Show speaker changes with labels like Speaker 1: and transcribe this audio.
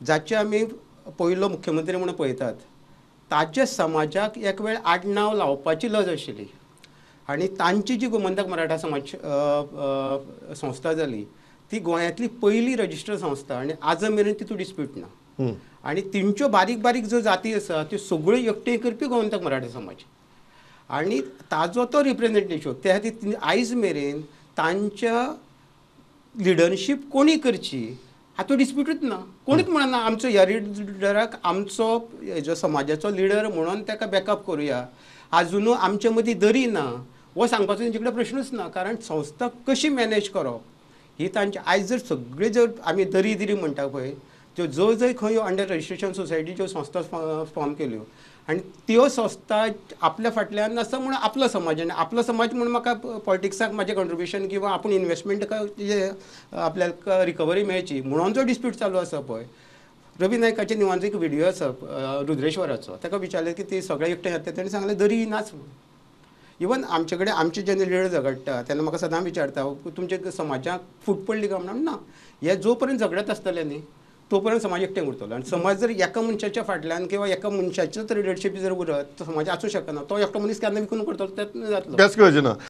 Speaker 1: जाचे आमी पयलो मुख्यमंत्री म्हणून पळयतात ताच्या समाजाक एक वेळ आडनांव लावपाची लज आशिल्ली आनी तांची जी गोमंतक मराठा समाज संस्था जाली ती गोंयांतली पयली रजिस्टर्ड संस्था आनी आज मेरेन तितूंत डिस्प्यूट ना. आनी तेंच्यो बारीक बारीक ज्यो जाती आसा त्यो सगळ्यो एकठांय करपी गोमंतक मराठा समाज आनी ताजो तो रिप्रेजेंटेशन त्या खातीर आयज मेरेन तांच्या लिडरशीप कोणी करची हातूंत डिस्प्यूटूच ना. कोणीच म्हणना आमचो ह्या लिडराक आमचो जो समाजाचो लिडर म्हणून ताका बॅकअप करुया, आजुनूय आमचे मदीं दरी ना हो सांगपाचो तेंचे कडेन प्रश्नूच ना. कारण संस्था कशी मॅनेज करप ही तांची आयज जर सगळे जर आमी दरी दरी म्हणटा पळय त्यो जो जंय खंय अंडर रजिस्ट्रेशन सोसायटीच्यो संस्था फॉर्म केल्यो आनी त्यो संस्था आपल्या फाटल्यान आसा म्हणून आपलो समाज आनी आपलो समाज म्हणून म्हाका पॉलिटिक्साक म्हाजें कॉन्ट्रिब्युशन किंवा आपूण इन्वेस्टमेंट आपल्याक रिकवरी मेळची म्हणून जो डिस्प्यूट चालू आसा पळय. रवी नायकाच्या निवांचो एक व्हिडियो आसा रुद्रेश्वराचो, ताका विचारलें की ती सगळे एकठांय जाता तेणें सांगलें दरी नाच म्हणून. इवन आमचे कडेन आमचे जेन्ना लिडर झगडटा तेन्ना म्हाका सदां विचारता तुमच्या समाजाक फूट पडली काय म्हणून ना, हे जो पर्यंत झगडत आसतले न्ही तो पर्यंत समाज एकठांय उरतलो. आनी समाज जर एका मनशाच्या फाटल्यान किंवा एका मनशाचोच लिडरशीप जर उरत तो समाज आसूं शकना, तो एकटो मनीस केन्ना विकून करतलो तें जातलो.
Speaker 2: तेंच कळचें ना.